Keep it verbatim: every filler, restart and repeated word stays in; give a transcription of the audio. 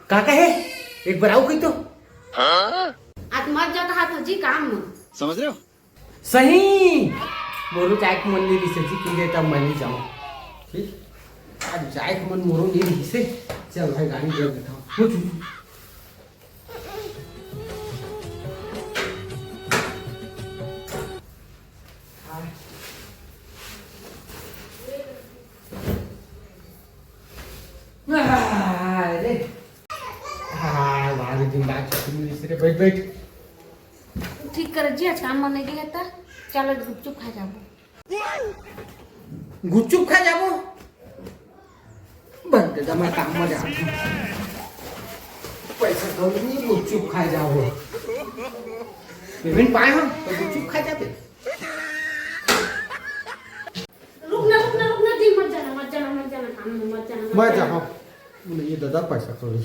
का कहे? एक बार आऊ कही तो। आज मत जा कहा था जी काम में। समझ रहे हो? सही। मोरो जाए के मन नहीं रिसे जी, तुम तब मैं नहीं जाऊँ। ठीक, आज जाए के मन मोरो नहीं रिसे। चल भाई, गाड़ी दे देता हूँ। उठ, उठ। अरे, हाँ, भारी दिन बाद छुट्टी मिली से रे। बैठ, बैठ। ठीक कर जी, आज काम मन नहीं है ता। चल, आज गुपचुप खा जाबो। गुपचुप खा जाबो? बंद दे, मैं काम में जाता हूँ। पैसा कौड़ी नहीं, गुपचुप खा जाबो। पेमेंट पाए हम तो गुपचुप खा जाबे। रुक ना, रुक ना, रुक ना जी, मत जाना, मत जाना, मत जाना, काम में मत जाना, मत मैं जाना। जाऊँ। ये दादा पैसा कौड़ी।